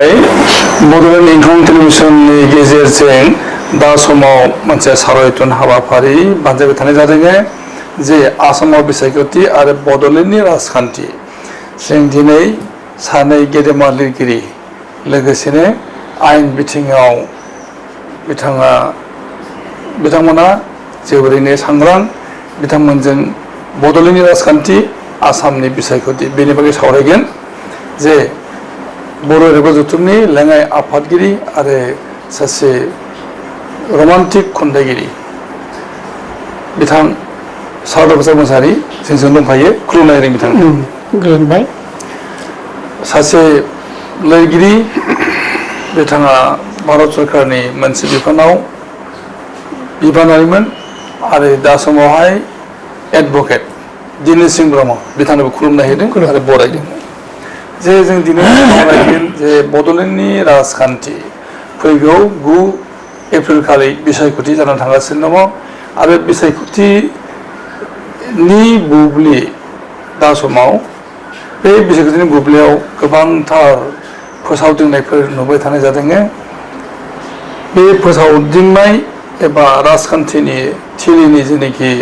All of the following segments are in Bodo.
बड'लेण्ड इंखं टेलिभिजननि गेजेरजों दा समाव मोनसे सावरायथुन हाबाफारि बानजायबाय थानाय जादों जे आसामाव बिसायख'थि आरो बड'लेण्डनि राजखान्थि जों दिनै सानै गेदेमा लिरगिरि लोगोसेनो आयेन बिथिङाव बिथांमोना जोबोरैनो सांग्रां बिथांमोनजों बड'लेण्डनि राजखान्थि आसामनि बिसायख'थि बेनि बागै सावरायगोन जे बर' रायजो जथुमनि लेङाइ आफादगिरि आरो सासे रमान्टिक खन्थाइगिरि बिथां सारदा प्रसाद मोसाहारि जोंजों दंफायो खुलुमनाय होदों बिथां गोजोनबाय सासे लिरगिरि बिथाङा भारत सरकारनि मोनसे बिबानारिमोन आरो दा समावहाय एडभकेट दिनेश सिंह ब्रह्म बिथांनोबो खुलुमनाय होदों आरो बरायदों जे जों दिनै सावरायगोन जे बड'लेण्डनि राजखान्थि फैगौ 9 एप्रिल खालि बिसायख'थि जानानै थांगासिनो दङ आरो बिसायख'थिनि बुब्लि दा समाव बे बिसायख'थिनि बुब्लियाव गोबांथार फोसावदिंनायफोर नुबाय थानाय जादों बे फोसावदिंनाय एबा राजखान्थिनि थिलिनि जेनाखि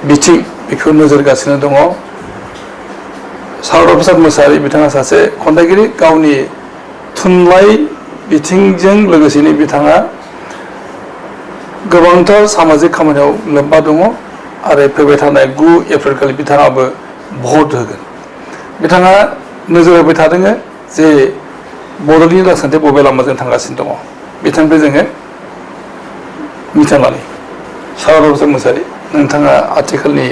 बिथिं बेखौ नोजोर होगासिनो दङ सारदा प्रसाद मोसाहारि बिथाङा सासे खन्थाइगिरि गावनि थुनलाइ बिथिंजों लोगोसेनो बिथाङा गोबांथार सामाजिक खामानियाव लोब्बा दङ आरो फैबाय थानाय 9 एप्रिल खालि बिथाङाबो भट होगोन बिथाङा नोजोर होबाय थादों जे बड'लेण्डनि राजखान्थिया बबे लामाजों थांगासिनो दङ बिथांनिफ्राय जोङो मिथिना लानि सारदा प्रसाद मोसाहारि नोंथाङा आथिखालनि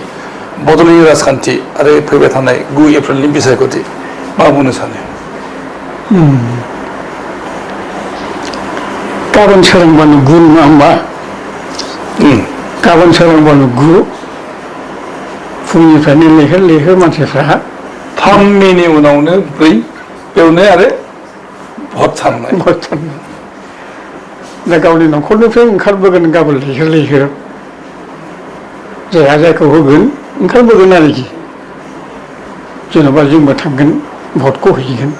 बड'लेण्डनि राजखान्थि आरो फैबाय थानाय 9 एप्रिलनि बिसायख'थि मा बुंनो सानो गाबोन सोरांबानो 9 नङा होमबा गाबोन सोरांबानो 9 फुंनिफ्रायनो लैहोर मानसिफ्रा 3 मेनि उनावनो 4 बेयावनो आरो भट साननाय दा गावनि न'खरनिफ्राय ओंखारबोगोन गाबोन लैहोर जायहा जायखौ होगोन ओंखारबोगोन आरोखि जेन'बा जोंबो थांगोन भटखौ हैगोन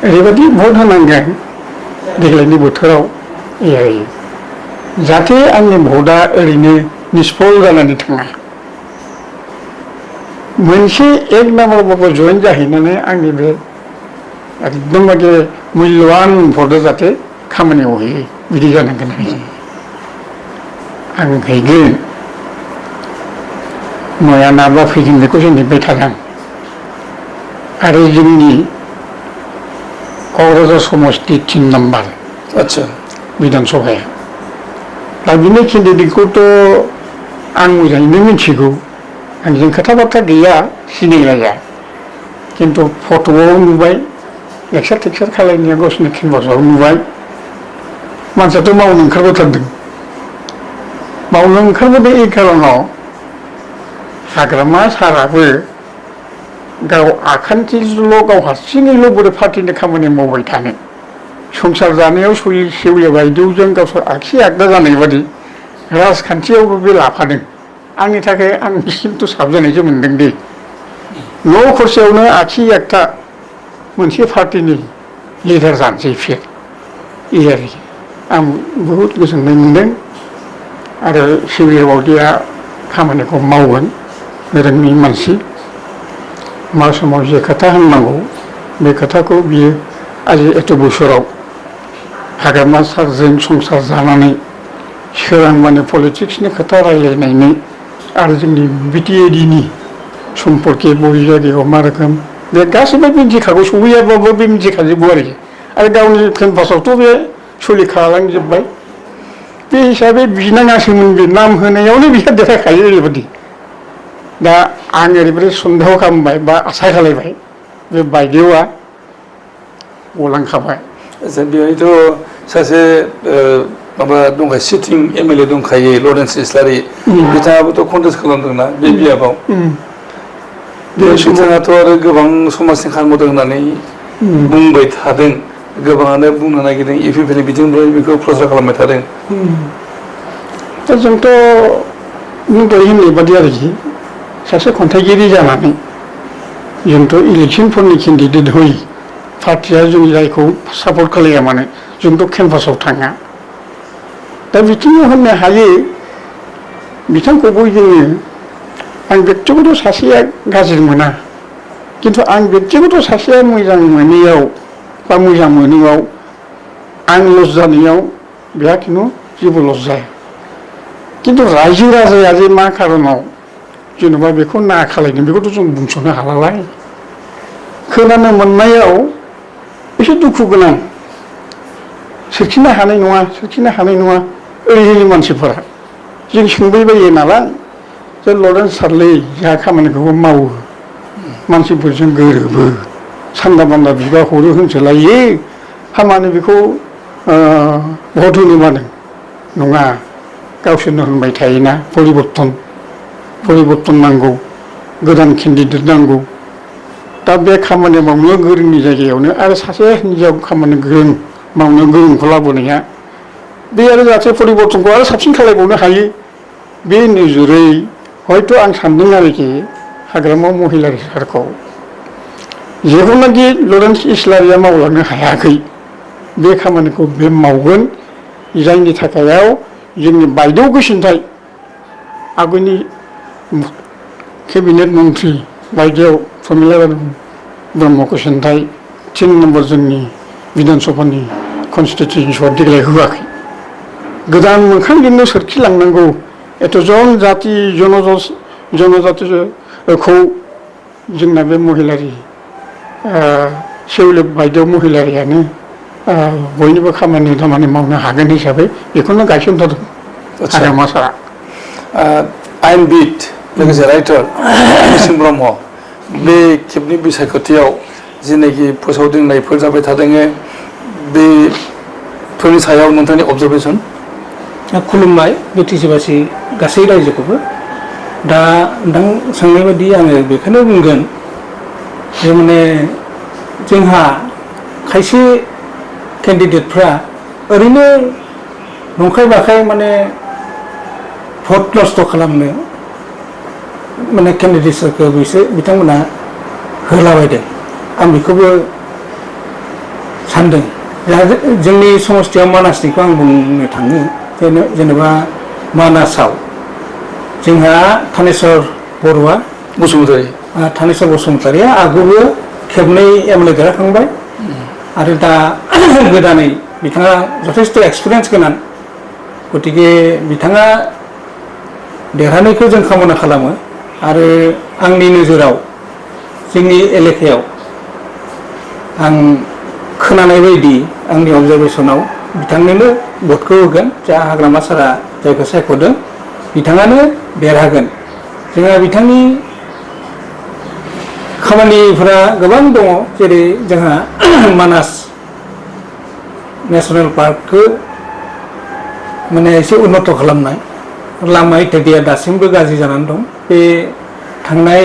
ओरैबायदि भट होनांगोन देग्लायनि बोथोराव जाहाथे आंनि भटआ ओरैनो निष्फल जानानै थाङा मोनसे 1 नाम्बारबाबो जइन जाहैनानै आंनि बे एकदमबारे मुल्यबान भटआ जाहाथे खामानियाव होयो बिदि जानांगोन आं हैगोन नया नाब्ला फैगोन बेखौ जों नेबाय थादों आरो जोंनि क'क्राझार समस्ति 3 नाम्बार आच्छा बिधान सभाया दा बिनि केन्डिडेटखौथ' आं मोजाङैनो मिथिगौ आंजों खोथा बाथ्रा गैया सिनायलाया खिन्थु फट'आव नुबाय लेक्सार टेक्सार खालायनाया गावसिनि केनभासाव नुबाय मानसियाथ' मावनो ओंखारबोथारदों मावनो ओंखारबोदों এই खारनाव हाग्रामा साराबो गाव आखान्थिल' गाव हारसिङैल' बोरै पार्टिनि खामानि मावबाय थानो संसार जानायाव सेवले बायदेवजों गावसोर आगसि आगदा जानाय बादि राजखान्थियावबो बे लाफादों आंनि थाखाय आं खिन्थु साबजानायसो मोनदों दे न' खरसेयावनो आगसि आगदा मोनसे पार्टिनि लिडार जानोसै फेर आरोखि आं बहुद गोजोननाय मोनदों आरो सिबिर बावदिया खामानिखौ मावगोन रोंनि मानसि मा समाव जे खोथा होननांगौ बे खोथाखौ बियो आजि एथ' बोसोराव हाग्रामा सारजों संसार जानानै सोरांबानो पलिटिक्सनि खोथा रायलायनायनि आरो जोंनि बिटिएडिनि सम्पर्के बबे जायगायाव मा रोखोम बे गासैबो मिथिखागौ सहैयाबाबो बे मिथिखाजोबगौ आरोखि आरो गावनि केनभासावथ' बे सोलिखालांजोब्बाय बे हिसाबै बिनाङासोमोन बे नाम होनायावनो बिहा देखायखायो ओरैबायदि दा आं ओरैबायदि सन्देह खालामबाय बा आसा खालायबाय बे बायदेवआ गलांखाबाय बेवहायथ' सासे माबा दंखायो सिटिं एमएलए दंखायो लरेन्स इस्लारि बिथाङाबोथ' कन्टेस्ट खालामदोंना बे बियाबाव बिथाङाथ' आरो गोबां समाजनि खामानि मावदों होननानै बुंबाय थादों गोबाङानो बुंनो नागिरदों इउपिपिनि बिथिंनिफ्राय बेखौ प्रसार खालामबाय थादों दा जोंथ' नों दहाय होननाय बादि आरोखि सासे खन्थाइगिरि जानानै जोंथ' इलेक्सनफोरनि केन्डिडेट होयो पार्टिया जों जायखौ सापर्ट खालाया मानो जोंथ' केम्पासाव थाङा दा बिथिङाव होननो हायो बिथांखौबो जोङो आं बेक्तिगत सासेया गाज्रि मोना खिन्थु आं बेक्तिगत सासेया मोजां मोनैयाव बा मोजां मोनोआव आं लस जानायाव बेहा खिन्थु जेबो लस जाया खिन्थु रायजो राजाया जे मा खारनाव जेनेबा बेखौ ना खालायदों बेखौथ' जों बुंस'नो हालालाय खोनानो मोननायाव एसे दुखु गोनां सोरखिनो हानाय नङा ओरैनि मानसिफोरा जों सोंबायबायो नालाय जे लरेन्स सारलै जोंहा खामानिखौबो मावो मानसिफोरजों गोरोबो सान्दा बान्दा बिबा हरो होनसोलायो हामानो बेखौ भट होनो मानो नङा गावसोरनो होनबाय थायोना परिबर्तन नांगौ गोदान केन्डिडेट नांगौ दा बे खामानि मावनो गोरोंनि जायगायावनो आरो सासे हिन्जाव खामानि गोरों मावनो गोरोंखौ लाबोनाया बे आरो जाहाथे परिबर्तनखौ आरो साबसिन खालायबावनो हायो बे नोजोरै हयथ' आं सानदों आरोखि हाग्रामा महिलारि सारखौ जेखौनाखि लरेन्स इस्लारिया मावलांनो हायाखै बे खामानिखौ बे मावगोन जायनि थाखायाव जोंनि बायदेव गोसिनथाय आगोलनि केबिनेट मन्त्रि बायदेव प्रमिला ब्रह्म गोसिनथाय 3 नम्बर जोंनि बिधान सभानि कनस्टिटिउन्सआव देग्लाय होआखै गोदान मोखांजोंनो सोरखिलांनांगौ एथ'जन जाति जनजातिखौ जोंना बे महिलारि सेउले बायदेव महिलारियानो बयनिबो खामानि दामानि मावनो हागोन हिसाबै बेखौनो गायसनथारदों हाग्रामा सारा आयेनबिद लोगोसे राइटार निसिम ब्रह्म बे खेबनि बिसायख'थियाव जिनाखि फोसावदिंनायफोर जाबाय थादों बेफोरनि सायाव नोंथांनि अबजारभेसन खुलुमबाय बिटिसिबासि गासै रायजोखौबो दा नोंथां सोंनाय बायदि आङो बेखौनो बुंगोन जे माने जोंहा खायसे केन्डिडेटफ्रा ओरैनो नंखाय बाखाय माने भट नस्थ' खालामनो माने केन्डिडेटफोरखौ बिथांमोना होलाबायदों आं बेखौबो सानदों जोंनि समस्थियाव मानासनिखौ आं बुंनो थाङो जेनेबा मानासाव जोंहा थानेस्वर बरुवा थानेस्वर बसुमतारिया आगोलबो खेबनै एमएलए देरहाखांबाय आरो दा गोदानै बिथाङा जथेस्थ' एक्सपिरियेन्स गोनां गतिके बिथाङा देरहानायखौ जों कामना खालामो आरो आंनि नोजोराव जोंनि एलेकायाव आं खोनानाय बायदि आंनि अबजारभेसनाव बिथांनोनो भटखौ होगोन जा हाग्रामा सारा जायखौ सायख'दों बिथाङानो देरहागोन जोंहा बिथांनि खामानिफोरा गोबां दङ जेरै जोंहा मानास नेसनेल पार्कखौ माने एसे उन्नत खालामनाय लामा इत्यादिया दासिमबो गाज्रि जानानै दं बे थांनाय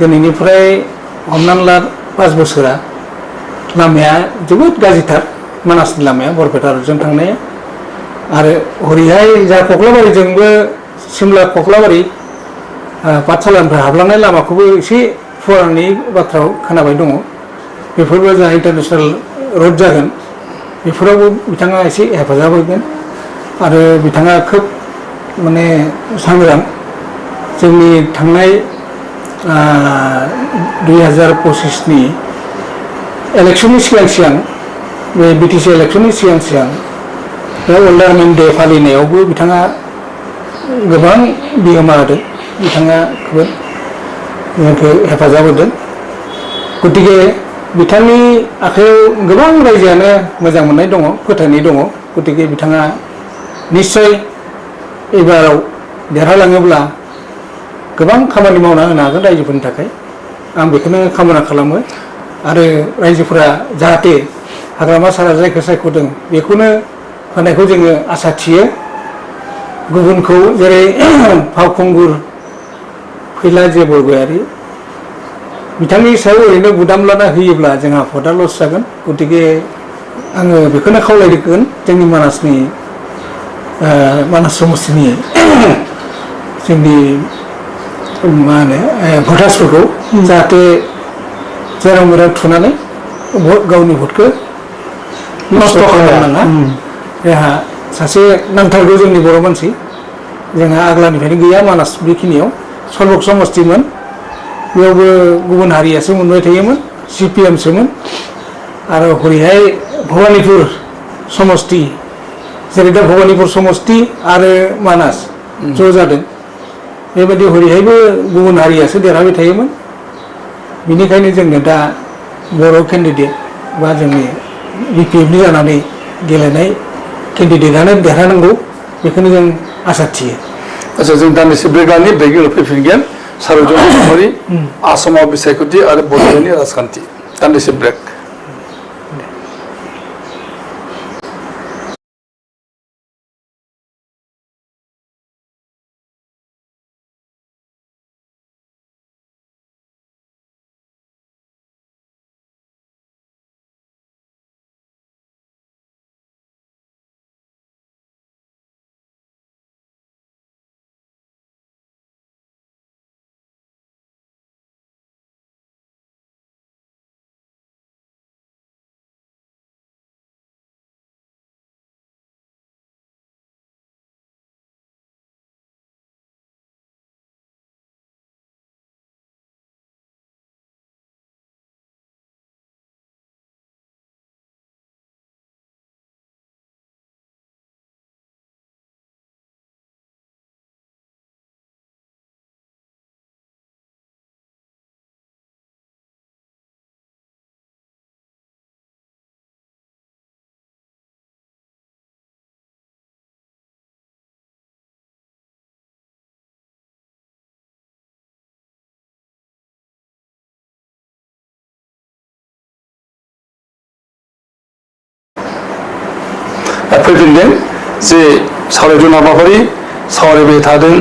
दिनैनिफ्राय हमनानै ला 5 बोसोरा लामाया जोबोद गाज्रिथार मानासनि लामाया बरपेटाजों थांनाया आरो हरैहाय जा कक्लाबारिजोंबो सिमला कक्लाबारि पाठशालानिफ्राय हाबलांनाय लामाखौबो एसे फुवारनायनि बाथ्रा खोनाबाय दङ बेफोरबो जोंहा इन्टारनेसनेल रड जागोन बेफोरावबो बिथाङा एसे हेफाजाब होगोन आरो बिथाङा खोब माने सांग्रां जोंनि थांनाय 2025नि इलेक्शननि सिगां बे बिटिसि इलेक्शननि सिगां बे अल्डारमेन डे फालिनायावबो बिथाङा गोबां बिहोमा होदों बिथाङा खोब जोंखौ हेफाजाब होदों गतिके बिथांनि आखायाव गोबां रायजोआनो मोजां मोननाय दङ फोथायनाय दङ गतिके बिथाङा निश्चय एबाराव देरहालाङोब्ला गोबां खामानि मावना होनो हागोन रायजोफोरनि थाखाय आं बेखौनो कामना खालामो आरो रायजोफोरा जाहाथे हाग्रामा सारा जायखौ सायख'दों बेखौनो होनायखौ जोङो आसा थियो गुबुनखौ जेरै फावखुंगुर फैला जे बरगयारि बिथांनि सायाव ओरैनो बुदामलाना होयोब्ला जोंहा भटआ लस जागोन गतिके आङो बेखौनो खावलायगोन जोंनि मानास समस्तिनि जोंनि मा होनो भटार्सफोरखौ जाहाथे जेराव मेराव थुनानै गावनि भटखौ नस्थ' खालामनाङा जोंहा सासे नांथारगौ जोंनि बर' मानसि जोंहा आग्लानिफ्रायनो गैया मानास बेखिनियाव सर्बक समस्तिमोन बेयावबो गुबुन हारियासो मोनबाय थायोमोन CPM सोमोन आरो हरैहाय भबानिपुर समस्ति जेरै दा भबानिपुर समस्ति आरो मानास ज' जादों बेबायदि हरैहायबो गुबुन हारियासो देरहाबाय थायोमोन बेनिखायनो जोंनो दा बर' केन्डिडेट बा जोंनि BPF नि जानानै गेलेनाय केन्डिडेटआनो देरहानांगौ बेखौनो जों आसा थियो आच्छा जों दान्दिसे ब्रेक लानि ब्रेकनि उनाव फैफिनगोन सार'जन मुसाहारि आसामाव बिसायख'थि आरो बड'लेण्डनि राजखान्थि दान्दिसे ब्रेक फैफिनदों जे सावरायजन हाबाफारि सावरायबाय थादों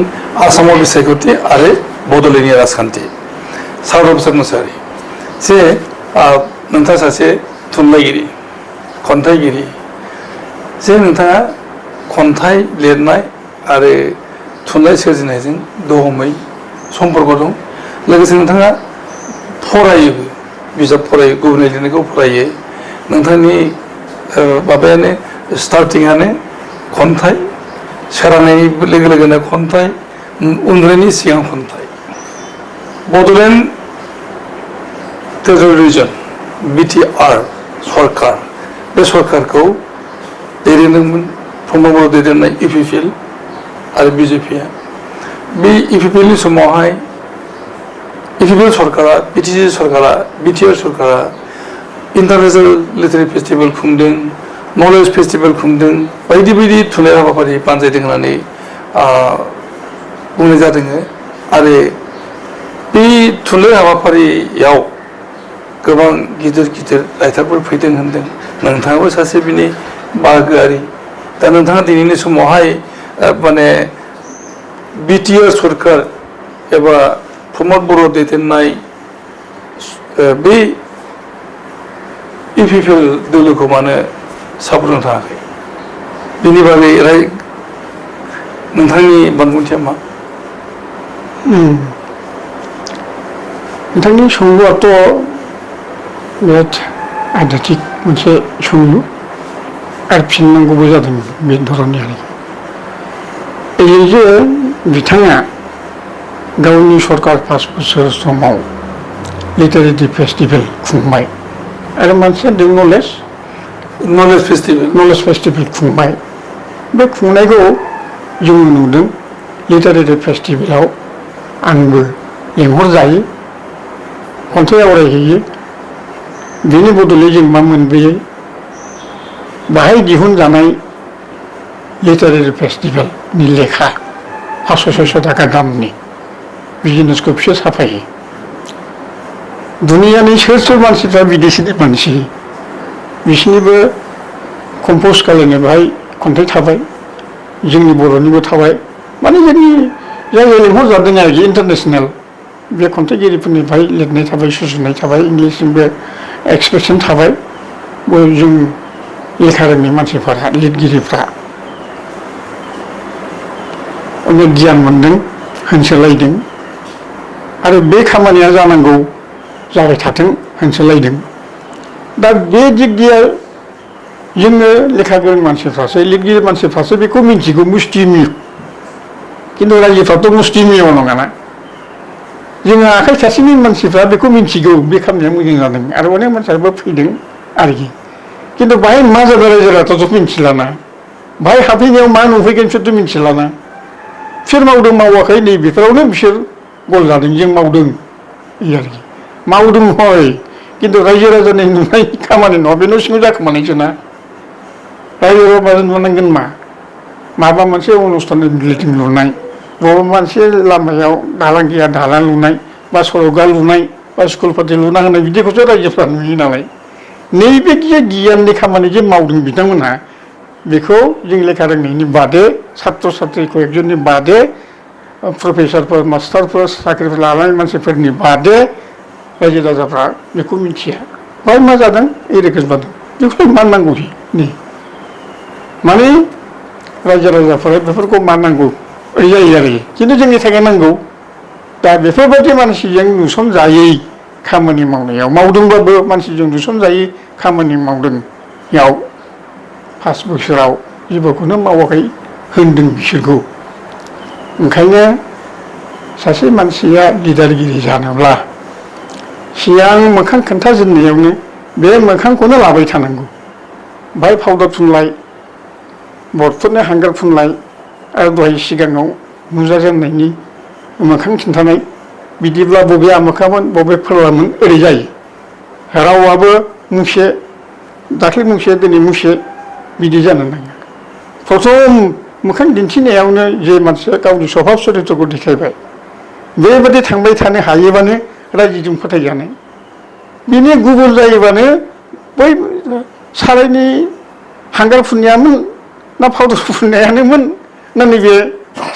आसामाव बिसायख'थि आरो बड'लेण्डनि राजखान्थि सारद मोसाहारि जे नोंथाङा सासे थुनलाइगिरि खन्थाइगिरि जे नोंथाङा खन्थाइ लिरनाय आरो थुनलाइ सोरजिनायजों दहमै सम्पर्क दं लोगोसे नोंथाङा फरायोबो बिजाब फरायो गुबुननि लिरनायखौ फरायो नोंथांनि माबायानो स्टार्टिंआनो खन्थाइ सोरांनाय लोगो लोगोनो खन्थाइ उन्दुनायनि सिगां खन्थाइ बड'लेण्ड टेरिट'रियेल रिजन BTR सरकार बे सरकारखौ दैदेनदोंमोन प्रमद बर' दैदेननाय UPPL आरो BJP बे UPPL नि समावहाय UPPL सरकारा BTC सरकारा BTR सरकारा इन्टारनेशनेल लिटारेरि फेस्टिभेल खुंदों नलेज फेस्टिभेल खुंदों बायदि बायदि थुनलाइ हाबाफारि बानजायदों होननानै बुंनाय जादों आरो बे थुनलाइ हाबाफारियाव गोबां गिदिर गिदिर रायथाइफोर फैदों होनदों नोंथाङाबो सासे बिनि बाहागोआरि दा नोंथाङा दिनैनि समावहाय माने BTR सरकार एबा प्रमद बर' दैदेननाय बे UPPL दोलोखौ मानो सापर्ट थाङाखै बिनि बागै नोंथांनि बानबुंथिया मा नोंथांनि सोंलुआथ' बिराद आध्यात्मिक मोनसे सोंलु आरो फिननांगौबो जादों बे धरननि ओरैजे बिथाङा गावनि सरकार 5 बोसोर समाव लिटारेरि फेस्टिभेल खुंबाय आरो मोनसे दं नलेज फेस्टिभेल खुंबाय बे खुंनायखौ जों नुदों लिटारेरि फेस्टिभेलाव आंबो लेंहरजायो खन्थाइ आवरायहैयो बेनि बदलै जों मा मोनबोयो बाहाय दिहुनजानाय लिटारेरि फेस्टिभेलनि लेखा 500-600 थाखा दामनि बिजनेसखौ बिसोर साफायो दुनियानि सोर मानसिफ्रा बिदेशिनि मानसि बिसोरनिबो कम्प'ज खालामनो बेहाय खन्थाइ थाबाय जोंनि बर'निबो थाबाय माने जोंनि जायगायाव लेंहरजादों आरोखि इन्टारनेसनेल बे खन्थाइगिरिफोरनिफ्राय लिरनाय थाबाय सुजुनाय थाबाय इंलिसजोंबो एक्सप्रेसन थाबाय जों लेखा रोङै मानसिफोरा लिरगिरिफ्रा अनेक गियान मोनदों होनसोलायदों आरो बे खामानिया जानांगौ जाबाय थाथों होनसोलायदों दा बे दिग दिया जोङो लेखा गोरों मानसिफ्रासो लिरगिरि मानसिफ्रासो बेखौ मिन्थिगौ मुस्टिमिय खिन्थु रायजोफ्राथ' मुस्टिमिय नङाना जोङो आखाइ थासेनि मानसिफ्रा बेखौ मिन्थिगौ बे खामानिया मोजां जादों आरो अनेक मानसियाबो फैदों आरोखि खिन्थु बाहाय मा जादों रायजो राजाथ' मिन्थिलाना बाहाय हाबफैनायाव मा नुफैगोन बिसोरथ' मिन्थिलाना सोर मावदों मावाखै नै बेफोरावनो बिसोर गल जादों जों मावदों आरोखि मावदों हय खिन्थु रायजो राजानि नुनाय खामानि नङा बे न' सिङाव जाखोमानायसो ना रायजो राजाजों नुनांगोन माबा मोनसे अनुस्थान बिल्डिं लुनाय बबेबा मोनसे लामायाव दालां गैया दालां लुनाय बा सरगा लुनाय बा स्कुल पाति लुना होनाय बिदिखौसो रायजोफ्रा नुयो नालाय नैबे गियाननि खामानि जे मावदों बिथांमोनहा बेखौ जों लेखा रोंनायनि बादे सात्र साथ्रि कयेकजननि बादे प्रफेसारफोर मास्टारफोर साख्रिफोर लानाय मानसिफोरनि बादे रायजो राजाफ्रा बेखौ मिथिया बाहाय मा जादों এই रोखोम जादों बेखौ माननांगौ नै माने रायजो राजाफोरा बेफोरखौ माननांगौ ओरै जायो आरोखि खिन्थु जोंनि थाखाय नांगौ दा बेफोरबायदि मानसिजों नुसनजायै खामानि मावनायाव मावदोंबाबो मानसिजों नुसनजायै खामानि मावदोंयाव 5 बोसोराव जेबोखौनो मावाखै होनदों बिसोरखौ ओंखायनो सासे मानसिया लिडारगिरि जानोब्ला सिगां मोखां खोन्थाजेननायावनो बे मोखांखौनो लाबाय थानांगौ बाहाय पाउडार फुनलाय बर्थ'नो हांगार फुनलाय आरो दहाय सिगाङाव नुजाजेननायनि मोखां खिन्थानाय बिदिब्ला बबे आमोखामोन बबे फोरलामोन ओरै जायो रावाबो मुंसे दाख्लै मुंसे दिनै मुंसे बिदि जानो नाङा प्रथम मोखां दिन्थिनायावनो जे मानसिया गावनि स्वभाब चरित्रखौ देखायबाय बेबायदि थांबाय थानो हायोबानो रायजोजों फोथायजानाय बिनि गुबुन जायोबानो बै सारायनि हांगार फुननायामोन ना पाउडार फुननायानोमोन ना नैबे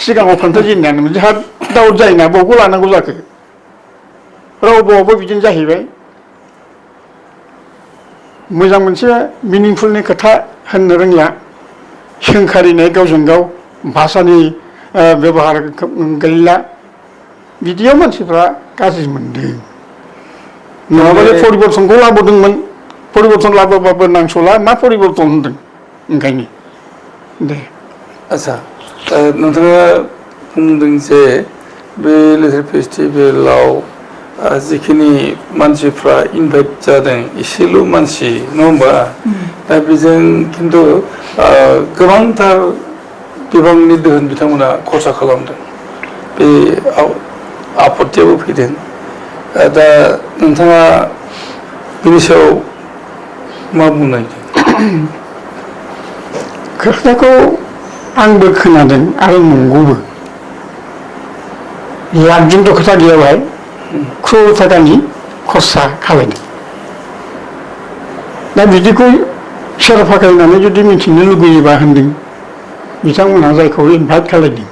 सिगाङाव खोन्थाजेननायानोमोन जोंहा दाउट जायोना बबेखौ लानांगौ जाखो रावबो बिदिनो जाहैबाय मोजां मोनसे मिनिंफुलनि खोथा होननो रोंला सोंखारिनाय गावजों गाव भाषानि बेबहार गैला बिदियाव मानसिफ्रा गाज्रि मोनदों नङाबा परिबर्तनखौ लाबोदोंमोन परिबर्तन लाबोबाबो नांस'ला मा परिबर्तन होनदों ओंखायनो दे आच्छा नोंथाङा बुंदों जे बे लिटारेरि फेस्टिभेलाव जिखिनि मानसिफ्रा इनभाइट जादों एसेल' मानसि नङा होमबा दा बेजों खिन्थु गोबांथार बिबांनि दोहोन बिथांमोना खरसा खालामदों बे आपत्तियाबो फैदों दा नोंथाङा बिनि सायाव मा बुंनो खोथाखौ आंबो खोनादों आरो नंगौबो लाखजोंथ' खोथा गैया बाहाय क्रर थाखानि खरसा खालायदों दा बिदिखौ सोर फाखायनानै जुदि मिथिनो लुगैयोबा होनदों बिथांमोनहा जायखौ इनभाइट खालायदों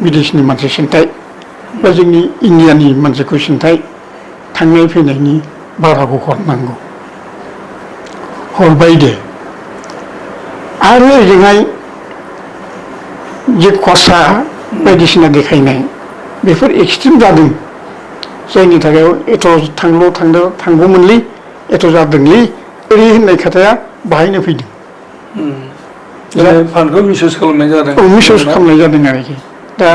बिदेशनि मानसि सिन्थाय बा जोंनि इण्डियानि मानसिखौ सिन्थाय थांनाय फैनायनि भाराखौ हरनांगौ हरबाय दे आरो ओजोंहाय जे खरसा बायदिसिना देखायनाय बेफोर एक्सट्रिम जादों जायनि थाखाय एथ' थांगौमोनलै एथ' जादोंलै ओरै होननाय खोथाया बाहायनो फैदों फान्डखौ मिसइउस खालामनाय जादों मिसइउस खालामनाय जादों आरोखि दा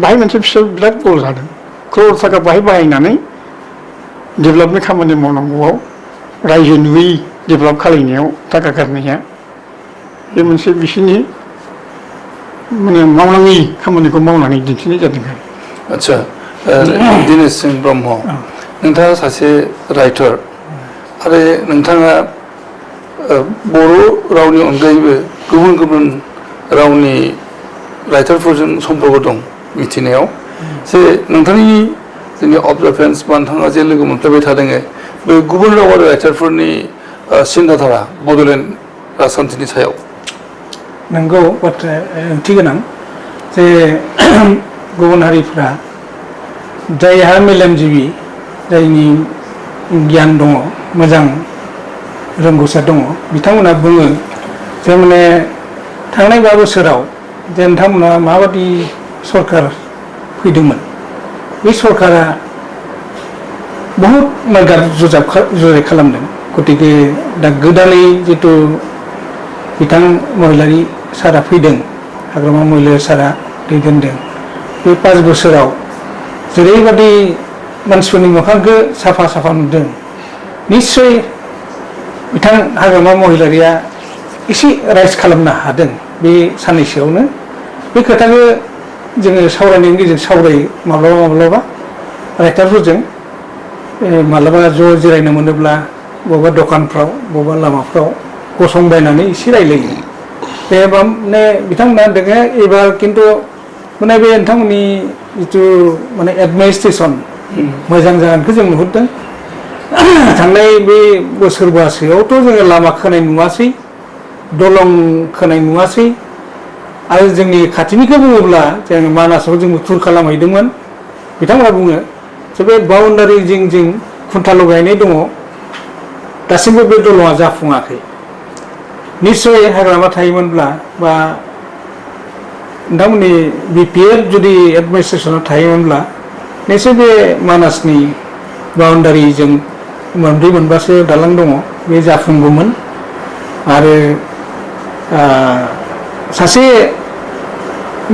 बाहाय मोनसे फिसा बिराद गल जादों क्रर थाखा बाहाय बाहायनानै डेभेलपनि खामानि मावनांगौआव रायजो नुयै डेभेलप खालायनायाव थाखा गारनाया बे मोनसे बिसोरनि माने मावनाङि खामानिखौ मावनानै दिन्थिनाय जादों आरो आच्छा दिनेश सिंह ब्रह्म नोंथाङा सासे राइटार आरो नोंथाङा बर' रावनि अनगायैबो गुबुन गुबुन रावनि राइटारफोरजों सम्पर्क दं मिथिनायाव जे नोंथांनि जोंनि अबजारभेन्स बा नोंथाङा जे लोगो मोनफ्लेबाय थादों बे गुबुन रावारि राइटारफोरनि सिन्थाधारा बड'लेण्ड राजखान्थिनि सायाव नंगौ बाथ्राया ओंथि गोनां जे गुबुन हारिफ्रा जायहा मेलेमजिबि जायनि गियान दङ मोजां रोंगौसा दङ बिथांमोना बुङो जे माने थांनाय 5 बोसोराव जे नोंथांमोना माबादि सरकार फैदोंमोन बे सरकारा बहुद नागार जुजाय खालामदों गतिके दा गोदानै जितु बिथां महिलारि सारा फैदों हाग्रामा महिलारि सारा दैदेनदों बे 5 बोसोराव जेरैबादि मानसिफोरनि मोखांखौ साफा साफा नुदों निश्चय बिथां हाग्रामा महिलारिया एसे राइज खालामनो हादों बे साननैसोआवनो बे खोथाखौ जोङो सावरायनायनि गेजेरजों सावरायो माब्लाबा राइटारफोरजों माब्लाबा ज' जिरायनो मोनोब्ला बबेबा दखानफ्राव बबेबा लामाफ्राव गसंबायनानै एसे रायलायो बे माने बिथांमोना होनदों एबार खिन्थु माने बे नोंथांमोननि जिथु माने एडमिनिस्ट्रेसन मोजां जागोनखौ जों नुहुरदों थांनाय बे बोसोरबासोआवथ' जोङो लामा खोनाय नुवासै दलं खोनाय नुवासै आरो जोंनि खाथिनिखौ बुङोब्ला जों मानासाव जों टुर खालामहैदोंमोन बिथांमोना बुङो जे बे बाउन्डारि जिं जिं खुन्थाल' गायनाय दङ दासिमबो बे दलङा जाफुङाखै निश्चय हाग्रामा थायोमोनब्ला बा नोंथांमोननि बिपिएफ जुदि एडमिनिस्ट्रेसनाव थायोमोनब्ला निश्चय बे मानासनि बाउन्डारिजों मोनब्रै मोनबासो दालां दङ बे जाफुंगौमोन आरो सासे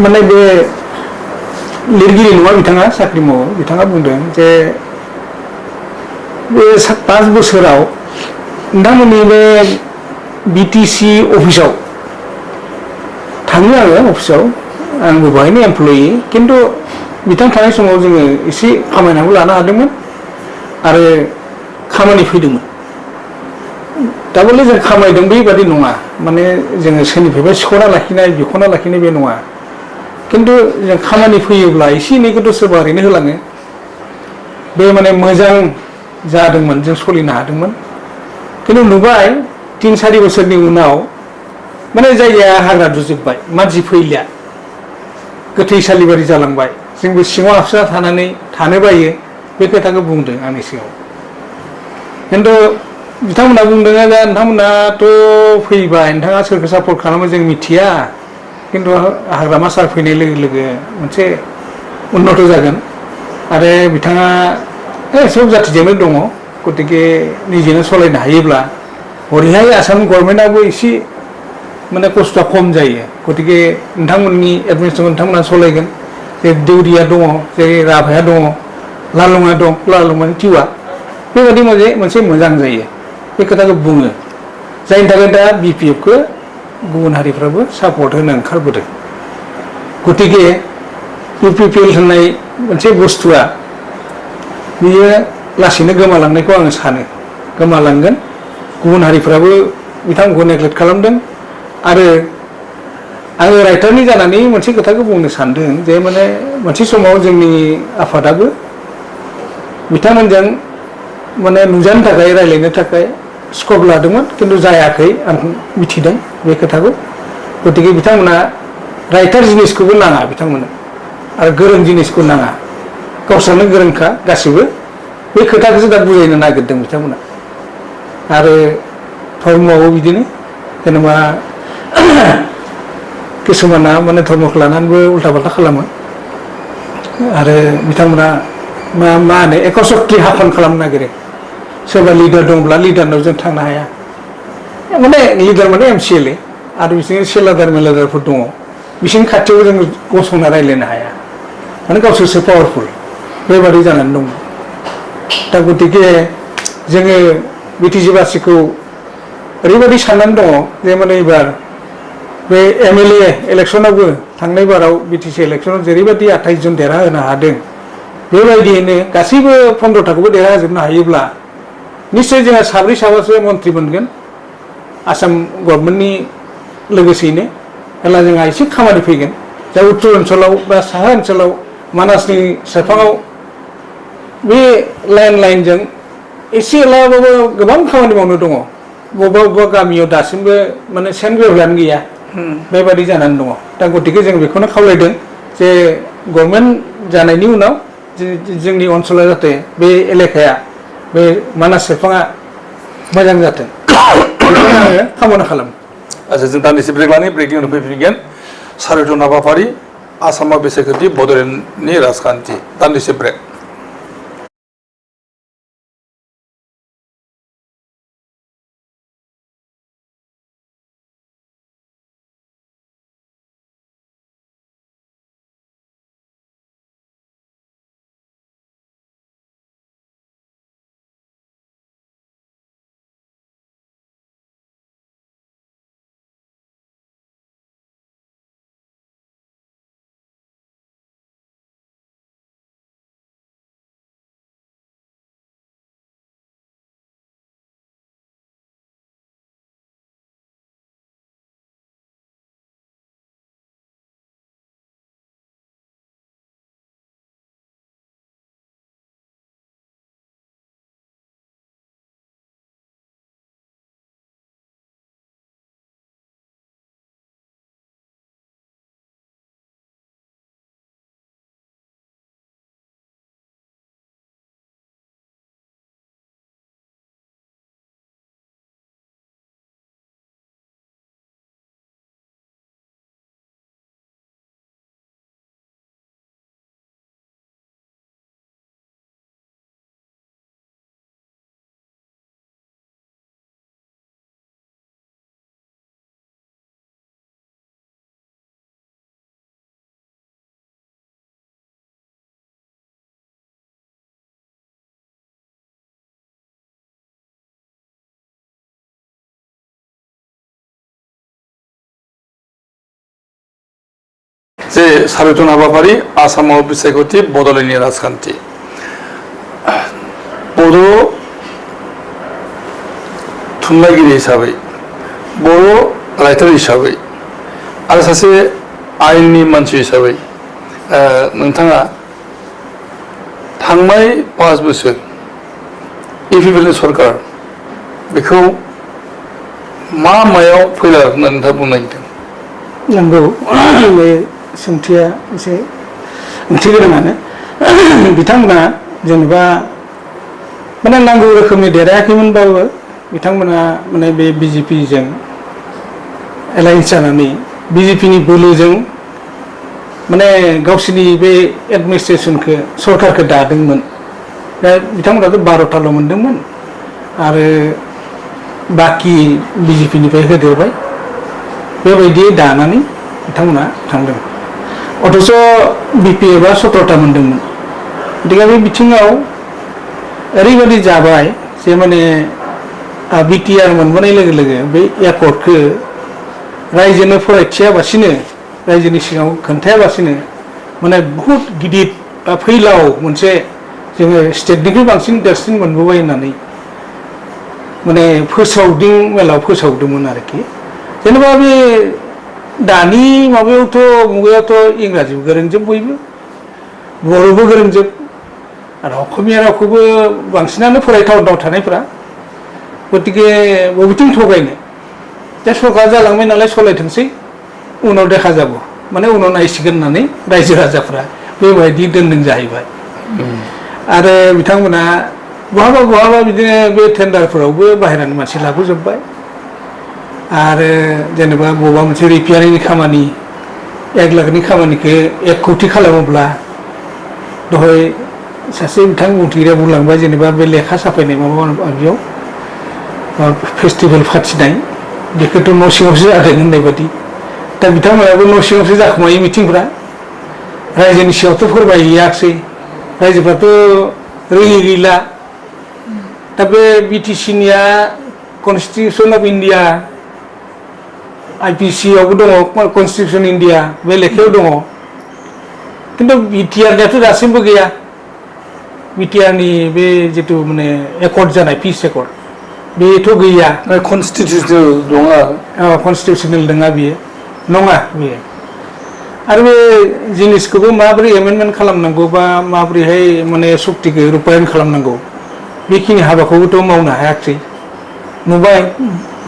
माने बे लिरगिरि नङा बिथाङा साख्रि मावो बिथाङा बुंदों जे बे 5 बोसोराव नोंथांमोननि बे बिटिसि अफिसाव थाङो आङो अफिसाव आंबो बेवहायनो एमप्लयि खिन्थु बिथां थानाय समाव जोङो एसे खामायनाबो लानो हादोंमोन आरो खामानि फैदोंमोन दाबोले जों खामायदों बेबादि नङा माने जोङो सोरनिफ्रायबा सिख'ना लाखिनाय बिख'ना लाखिनाय बे नङा खिन्थु जों खामानि फैयोब्ला एसे एनैखौथ' सोरबा ओरैनो होलाङो बे माने मोजां जादोंमोन जों सोलिनो हादोंमोन खिन्थु नुबाय 3-4 बोसोरनि उनाव माने जायगाया हाग्रा दुजोबबाय मानसि फैलिया गोथैसालि बादि जालांबाय जोंबो सिङाव हाबसोना थानानै थानो बायो बे खोथाखौ बुंदों आंनि सिगाङाव खिन्थु बिथांमोना बुंदों दा नोंथांमोनाथ' फैबाय नोंथाङा सोरखौ सापर्ट खालामो जों मिथिया खिन्थु हाग्रामा सार फैनाय लोगो लोगो मोनसे उन्नत जागोन आरो बिथाङा सब जाथिजोंनो दङ गतिके निजेनो सालायनो हायोब्ला हरैहाय आसाम गभर्नमेन्टआबो एसे माने खस्थ'आ खम जायो गतिके नोंथांमोननि एडमिनिस्ट्रेसन नोंथांमोना सालायगोन जे देउरिया दङ जे राभाया दङ लालुङा दं लालुङानि टिवा बेबायदि मोनसे मोजां जायो बे खोथाखौ बुङो जायनि थाखाय दा बिपिएफखौ गुबुन हारिफ्राबो सापर्ट होनो ओंखारबोदों गतिके इउपिपिएल होननाय मोनसे बुस्थुआ बियो लासैनो गोमालांनायखौ आङो सानो गोमालांगोन गुबुन हारिफ्राबो बिथांमोनखौ नेग्लेक्ट खालामदों आरो आङो राइटारनि जानानै मोनसे खोथाखौ बुंनो सानदों जे माने मोनसे समाव जोंनि आफादाबो बिथांमोनजों माने नुजानो थाखाय रायज्लायनो थाखाय स्कप लादोंमोन खिन्थु जायाखै आं मिथिदों बे खोथाखौ गतिके बिथांमोना राइटार जिनिसखौबो नाङा बिथांमोननो आरो गोरों जिनिसखौ नाङा गावसोरनो गोरोंखा गासिबो बे खोथाखौसो दा बुजायनो नागिरदों बिथांमोना आरो धर्मआवबो बिदिनो जेनेबा किसुमाना माने धर्मखौ लानानैबो उल्था पाल्टा खालामो आरो बिथांमोना मा होनो एकशक्ति हाखन खालामनो नागिरो सोरबा लिडार दंब्ला लिडारनाव जों थांनो हाया माने लिडार माने एमसिएलए आरो बिसोरनि सेलादार मेलादारफोर दङ बिसोरनि खाथियाव जों गसंना रायज्लायनो हाया माने गावसोरसो पावारफुल बेबादि जानानै दङ दा गतिके जोङो बिटिसि बासिखौ ओरैबायदि साननानै दङ जे माने एबार बे एमएलए इलेक्सनावबो थांनाय बाराव बिटिसि इलेक्सनाव जेरैबायदि 28 जन देरहाहोनो हादों बेबायदियैनो गासैबो 15थाखौबो देरहाजोबनो हायोब्ला निश्चय जोंहा 4-5सो मन्त्रि मोनगोन आसाम गभर्नमेन्टनि लोगोसेयैनो अब्ला जोंहा एसे खामानि फैगोन जा उत्तर ओनसोलाव बा साहा ओनसोलाव मानासनि सेरफाङाव बे लाइनजों एसे एलाबाबो गोबां खामानि मावनो दङ बबेबा गामियाव दासिमबो माने सेन्ट वेबआनो गैया बेबादि जानानै दङ दा गतिके जों बेखौनो खावलायदों जे गभर्नमेन्ट जानायनि उनाव जोंनि ओनसोला जाहाथे बे एलेकाया बे मानास सेरफाङा मोजां जाथों बेखौनो आङो कामना खालामो आच्छा जों दान्दिसे ब्रेक लानानै ब्रेकनि उनाव फैफिनगोन सारिथन हाबाफारि आसामाव बेसायख'थि बड'लेण्डनि राजखान्थि दान्दिसे ब्रेक जे सारितन हाबाफारि आसामाव बिसायख'थि बड'लेण्डनि राजखान्थि बर' थुनलाइगिरि हिसाबै बर' रायथार हिसाबै आरो सासे आयेननि मानसि हिसाबै नोंथाङा थांनाय 5 बोसोर इउपिपिएलनि सरकार बेखौ मायाव फैलार होननानै नोंथाङा बुंनो नागिरदों? नंगौ बे सोंथिया एसे ओंथि गोनाङानो बिथांमोना जेनेबा माने नांगौ रोखोमनि देरहायाखैमोनबाबो बिथांमोना माने बे बिजेपिजों एलायन्स जानानै बिजेपिनि बोलोजों माने गावसोरनि बे एडमिनिस्ट्रेसनखौ सरकारखौ दादोंमोन। दा बिथांमोनाथ' 12थाल' मोनदोंमोन आरो बाखि बिजेपिनिफ्राय होदेरबाय बेबायदि दानानै बिथांमोना थांदों। अथच बिपिएफआ 17था मोनदोंमोन। गतिके बे बिथिङाव ओरैबायदि जाबाय जे माने बिटिआर मोनबोनाय लोगो लोगो बे एकर्डखौ रायजोनो फरायथियाबासिनो रायजोनि सिगाङाव खोन्थायाबासिनो माने बहुद गिदिर बा फैलाव मोनसे जोङो स्टेटनिख्रुइ बांसिन देरसिन मोनबोबाय होननानै माने फोसावदिं मेलाव फोसावदोंमोन आरोखि। जेनेबा बे दानि माबायावथ' मुगायावथ' इंराजिबो गोरोंजोब बयबो बर'बो गोरोंजोब आरो असमिया रावखौबो बांसिनानो फरायथावनाव थानायफ्रा गतिके बबेथिं थगायनो दा सरकार जालांबाय नालाय सलायथोंसै उनाव देखा जाबो माने उनाव नायसिगोन होननानै रायजो राजाफ्रा बेबायदि दोनदों जाहैबाय। आरो बिथांमोना बहाबा बिदिनो बे टेन्डारफोरावबो बाहेरानि मानसि लाबोजोब्बाय आरो जेनेबा बबेबा मोनसे रिपेयारिंनि खामानि 1 लाखनि खामानिखौ 1 कौटि खालामोब्ला दहाय सासे बिथां बुंथिगिरिया बुंलांबाय जेनेबा बे लेखा साफायनाय बेयाव फेस्टिभेल फाथिनाय बेखौथ' न' सिङावसो जादों होननाय बादि दा बिथांमोनाबो न' सिङावसो जाखुमायो मिटिंफ्रा रायजोनि सिगाङावथ' फोरमायहैयाखिसै रायजोफ्राथ' रोङि गैला। दा बे बिटिसिनिया कनस्टिटिउसन अफ इन्डिया आइपिसि आवबो दङ कनस्टिटिउसन इन्डिया बे लेखायाव दङ खिन्थु बिटिआरनियाथ' दासिमबो गैया। बिटिआरनि बे जिथु माने एकर्ड जानाय पिस एकर्ड बेथ' गैया। कनस्टिटिउसनेल नङा कनस्टिटिउसनेल नङा बियो नङा बियो। आरो बे जिनिसखौबो माबोरै एमेन्डमेन्ट खालामनांगौ बा माबोरैहाय माने सक्तिखौ रुपायन खालामनांगौ बेखिनि हाबाखौबोथ' मावनो हायाखै नुबाय।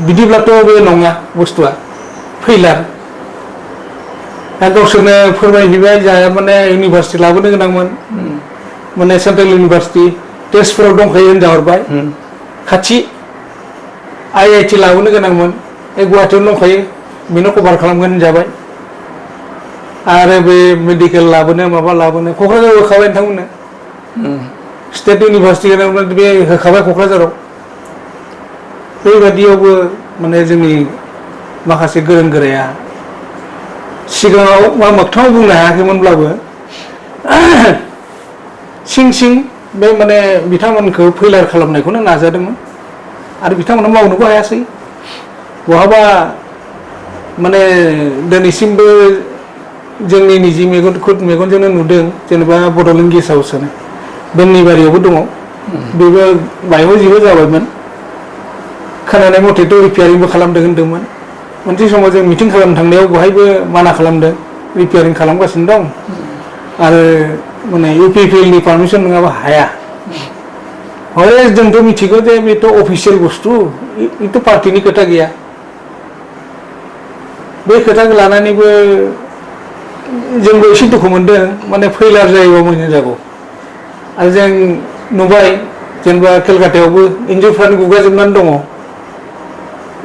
बिदिब्लाथ' बे नङा बुस्थुआ फैलार। दा गावसोरनो फोरमायहैबाय जाया माने इउनिभार्सिटि लाबोनो गोनांमोन माने सेन्ट्रेल इउनिभार्सिटि तेजपुराव दंखायो होनजाहरबाय खाथि IIT लाबोनो गोनांमोन गुवाहाटियावनो दंखायो बेनो कभार खालामगोन होनजाबाय। आरो बे मेडिकेल लाबोनो माबा लाबोनो क'क्राझाराव होखाबाय नोंथांमोननो स्टेट इउनिभार्सिटि बे होखाबाय क'क्राझाराव। बेबादियावबो माने जोंनि माखासे गोरों गोराया सिगाङाव बा मोगथाङाव बुंनो हायाखैमोनब्लाबो सिं बे माने बिथांमोनखौ फैलार खालामनायखौनो नाजादोंमोन आरो बिथांमोना मावनोबो हायासै। बहाबा माने दिनैसिमबो जोंनि निजि मेगनजोंनो नुदों जेनेबा बड'लेण्ड गेस्ट हाउस होनो बेननि बारियावबो दङ बेबो बायग' जिग' जाबायमोन। खोनानाय मथेथ' रिपेयारिंबो खालामदों होनदोंमोन। मोनसे समाव जों मिटिं खालामनो थांनायाव बहायबो माना खालामदों रिपेयारिं खालामगासिनो दं आरो माने इउपिपिएलनि पारमिसन नङाबा हाया। हले जोंथ' मिथिगौ जे बेथ' अफिसियेल बुस्थु बेथ' पार्टिनि खोथा गैया। बे खोथाखौ लानानैबो जोंबो एसे दुखु मोनदों माने फैलार जायोबा मोजां जागौ। आरो जों नुबाय जेनेबा केलकातायावबो इन्जुरफ्रानो गुगाजोबनानै दङ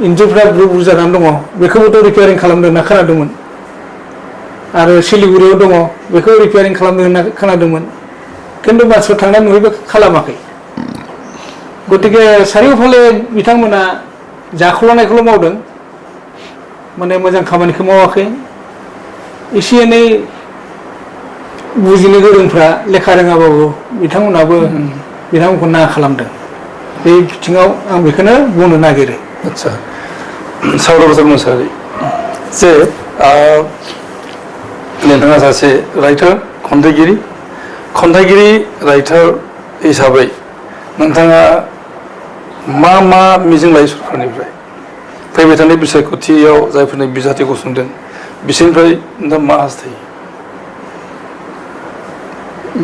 इन्जुरफ्रा बुर जानानै दङ बेखौबोथ' रिपेयारिं खालामदों होनना खोनादोंमोन। आरो सिलिगुरियाव दङ बेखौ रिपेयारिं खालामदों होनना खोनादोंमोन खिन्थु मानसिफोर थांनानै नुहैबो खालामाखै। गतिके चारिय'फाले बिथांमोना जाख'लायनायखौल' मावदों माने मोजां खामानिखौ मावाखै। एसे एनै बुजिनो गोरोंफ्रा लेखा रोङाबाबो बिथांमोनखौ ना खालामदों। बे बिथिङाव आं बेखौनो बुंनो नागिरो। आदसा सावरायबाय मोसाहारि जे नोंथाङा सासे राइटार खन्थाइगिरि राइटार हिसाबै नोंथाङा मा मिजिं लायो सरकारनिफ्राय फैबाय थानाय बिसायख'थियाव जायफोरनि बिजाथि गसंदों बिसोरनिफ्राय नोंथाङा मा हास्थायो?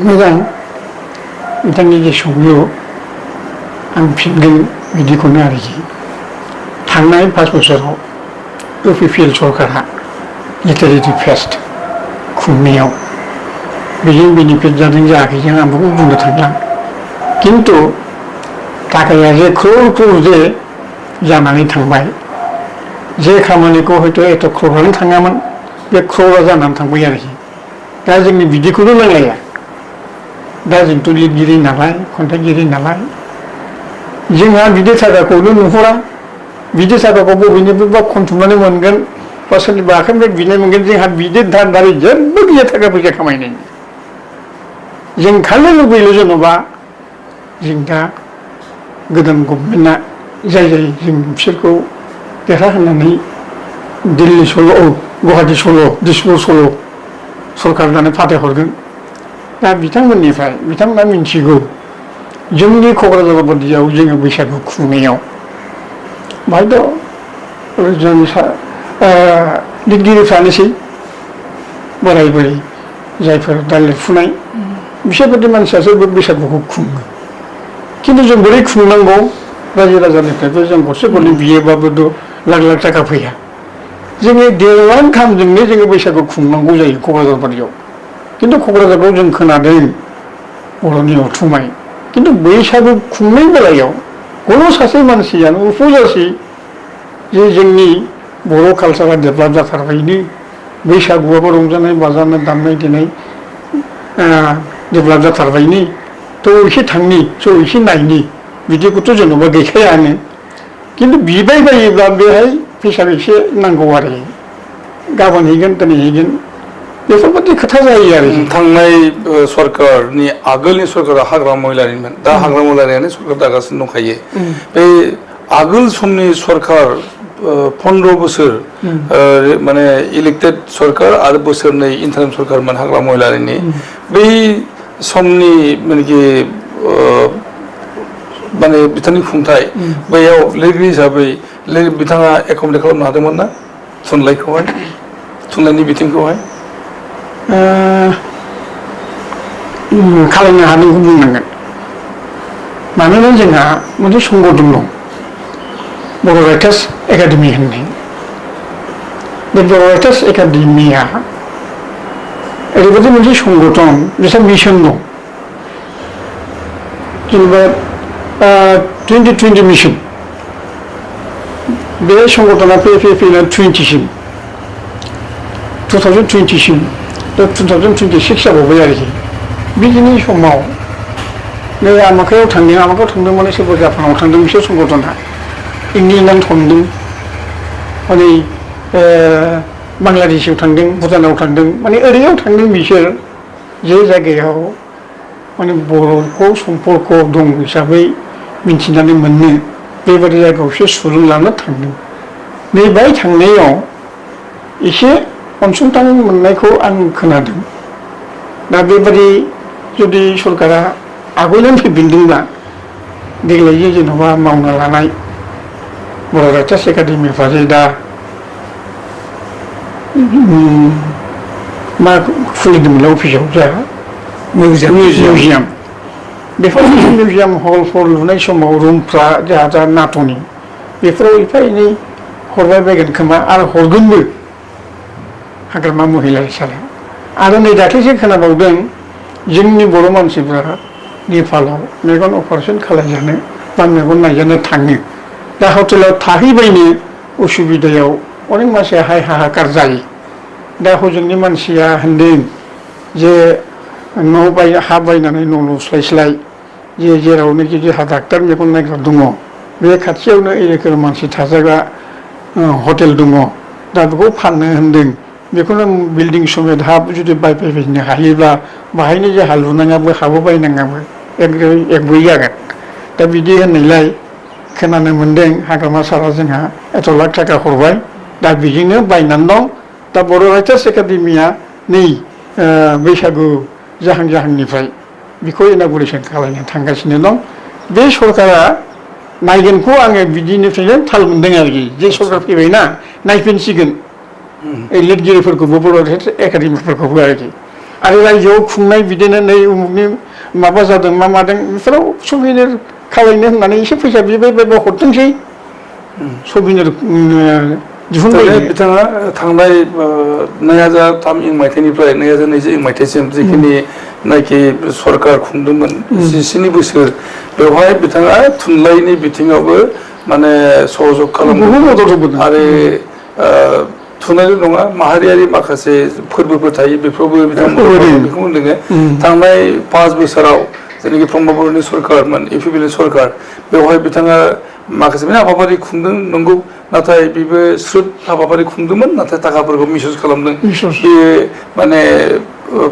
मोजां नोंथांनि जे सोंलु आं फिनगोन बिदिखौनो आरोखि थांनाय 5 बोसोराव UPPL सरकारा लिटारेरि फेस्ट खुंनायाव बेजों बेनिफिट जादों जायाखै जों आं बेखौ बुंनो थांला खिन्थु थाखाया जे क्रर जे जानानै थांबाय जे खामानिखौ हयथ' एथ' क्ररानो थाङामोन बे क्ररा जानानै थांबाय आरोखि दा जोंनि बिदिखौनो नांलाया दा जोंथ' लिरगिरि नालाय खन्थाइगिरि नालाय जोंहा बिदि थाखाखौनो नुहुरा बिदि थाखाखौ बबेनिफ्रायबा खनथुमनानै मोनगोन बा सोरनिबा आखाइनिफ्राय बिनाय मोनगोन जोंहा बिदि दारै जेबो गैया थाखा फैसा खामायनाय जों खालि लुबैयो जेन'बा जों दा गोदान गभर्नमेन्टआ जाय जों बिसोरखौ देरहाहोनानै दिल्ली सल' गुवाहाटि सल' दिसपुर सल' सरकार जानो फाथायहरगोन दा बिथांमोना मिन्थिगौ जोंनि क'क्राझार बादियाव जोङो बैसागु खुंनायाव बाहायथ' जों लिरगिरिफ्रानोसै बोराय जायफोर दा लिरफुनाय बिसोरबायदि मानसियासो बे बैसागुखौ खुङो खिन्थु जों बोरै खुंनांगौ रायजो राजानिफ्रायबो जों गरसे गरनै बियोबाबोथ' लाख लाख थाखा फैया जोङो 1.5 लाख खामजोंनो जोङो बैसागु खुंनांगौ जायो क'क्राझार बादियाव खिन्थु क'क्राझाराव जों खोनादों बर'नि अथुमाय खिन्थु बैसागु खुंनाय बेलायाव खुनु सासे मानसियानो उपजासै जे जोंनि बर' कालसारा डेभेलप जाथारबायनो बैसागुआबो रंजानाय बाजानाय दामनाय देनाय डेभेलप जाथारबायनो थ' एसे थांनि थ' एसे नायनि बिदिखौथ' जेन'बा गैखायानो खिन्थु बिबाय बायोब्ला बेहाय फैसा एसे नांगौ आरो गाबोन हैगोन दिनै हैगोन बेफोरबायदि खोथा जायो आरो थांनाय सरकारनि आगोलनि सरकारा हाग्रा महिलारिमोन दा हाग्रा महिलारियानो सरकार दागासिनो दंखायो बे आगोल समनि सरकार 15 बोसोर माने इलेक्टेड सरकार आरो बोसोरनै इन्टारिम सरकारमोन हाग्रा महिलारिनि बै समनि माने बिथांनि खुंथाय बैयाव लिरगिरि हिसाबै बिथाङा एखमब्लेट खालामनो हादोंमोन ना थुनलाइनि बिथिंखौहाय खालामनो हादोंखौ बुंनांगोन मानोना जोंहा मोनसे संगठन दं बर' राइटार्स एकाडेमि होननाय बे बर' राइटार्स एकाडेमिया ओरैबायदि मोनसे संगठन बिसोर मिशन दं जेनेबा 2020 मिशन बे संगठना फैना 20सिम 2020सिम 2026 जाबावबाय आरोखि बिदिनि समाव नै आमाखायाव थांदों माने सोरबा जापानाव थांदों बिसोर संगठना इंलेण्डआव थांदों माने बांलादेशआव थांदों भुटानाव थांदों माने ओरैयाव थांदों बिसोर जे जायगायाव माने बर'खौ सम्पर्क दं हिसाबै मिन्थिनानै मोनो बेबायदि जायगायाव बिसोर सुलुं लानो थांदों नै बाय थांनायाव एसे अनसुंथाइ मोननायखौ आं खोनादों दा बेबायदि जुदि सरकारा आगोलनो फैफिनदोंब्ला देग्लाय जेन'बा मावनो लानाय बर' राइटार्स एकाडेमिफ्रा जे दा मा खुलिदोंमोनलाय अफिसाव जोंहा मिउजियाम बेफोर मिउजियाम हलफोर लुनाय समाव रुमफ्रा जोंहा नाट'नि बेफोराव एफा एनै हरबाय बायगोन खोमा आरो हरगोनबो हाग्रामा महिला सारा आरो नै दाख्लैसो खोनाबावदों जोंनि बर' मानसिफ्रा नेपालाव मेगन अपारेसन खालामजानो बा मेगन नायजानो थाङो दा हटेलाव थाहैबायनो उसुबिदायाव अनेक मानसिया हाहाकार जायो दा हजोंनि मानसिया होनदों जे हा बायनानै न' लुस्लायस्लाय जेरावनोखि जोंहा डाक्टार मेगन नायग्रा दङ बे खाथियावनो ए रोखोम मानसि थाजाग्रा हटेल दङ दा बेखौ फाननो होनदों बेखौनो बिल्डिं समेत हा जुदि बायफैनो हायोब्ला बाहायनो जोंहा लुनाङाबो हाबो बायनाङाबो एकबोयै जागोन दा बिदि होननायलाय खोनानो मोन्दों हाग्रामा सारा जोंहा 1 लाख थाखा हरबाय दा बेजोंनो बायनानै दं दा बर' राइटार्स एकाडेमिया नै बैसागु जाहांनिफ्राय बेखौ इनागुरेसन खालामनो थांगासिनो दं बे सरकारा नायगोनखौ आङो बिदिनिफ्रायनो थाल मोनदों आरोखि जे सरकार फैबायना नायफिनसिगोन लिरगिरिफोरखौबो बर' एकाडेमिफोरखौबो आरोखि आरो रायजोआव खुंनाय बिदिनो नै उमुगनि माबा जादों मा मादों बेफोराव सबिनेर खालायनो होननानै एसे फैसा बिबाय बायबा हरथोंसै सबिनेर दिहुनबाय बिथाङा थांनाय 2003 मायथाइनिफ्राय 2020 मायथाइसिम जिखिनि नाखि सरकार खुंदोंमोन 17 बोसोर बेवहाय बिथाङा थुनलाइनि बिथिङावबो माने सहयोग खालामदों आरो थुनलाइल' नङा माहारियारि माखासे फोरबोफोर थायो बेफोरावबो बिथांमोना बेखौ बुंदों थांनाय 5 बोसोराव जेनाखि प्रमद बर'नि सरकारमोन इउपिपिएल सरकार बेवहाय बिथाङा माखासे हाबाफारि खुंदों नंगौ नाथाय बेबो स्रुद हाबाफारि खुंदोंमोन नाथाय थाखाफोरखौ मिसइउज खालामदों बे माने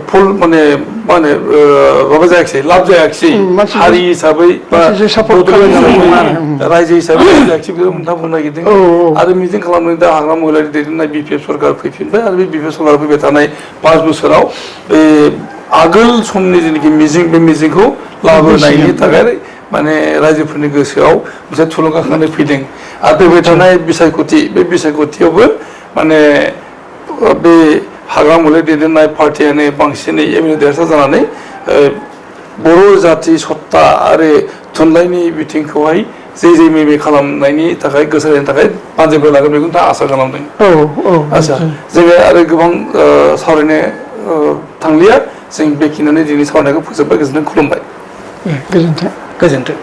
फुल माने मा होनो माबा जायाखिसै लाब जायाखिसै हारि हिसाबै बा रायजो हिसाबै जायाखिसै बेखौ नोंथाङा बुंनो नागिरदों आरो मिजिं खालामदों दा हाग्रा महिलारि दैदेननाय बिपिएफ सरकार फैफिनबाय आरो बे बिपिएफ सरकार फैबाय थानाय 5 बोसोराव बे आगोल समनि जेनाखि मिजिं बे मिजिंखौ लाबोनायनि थाखाय माने रायजोफोरनि गोसोआव मोनसे थुलुंगाखांनाय फैदों आरो फैबाय थानाय बिसायख'थि बे बिसायख'थियावबो माने बे हाग्रा महिलारि दैदेननाय पार्टियानो बांसिनै एमएलए देरहासार जानानै बर' जाथि सत्ता आरो थुनलाइनि बिथिंखौहाय जे मेमे खालामनायनि थाखाय गोसो होनायनि थाखाय बानजायबो लागोन बेखौ दा आसा खालामदों आसा जोङो आरो गोबां सावरायनो थांलिया जों बेखिनियावनो दिनै सावरायनायखौ फोजोबबाय गोजोनथों खुलुमबाय गोजोन्थों गोजोन्थों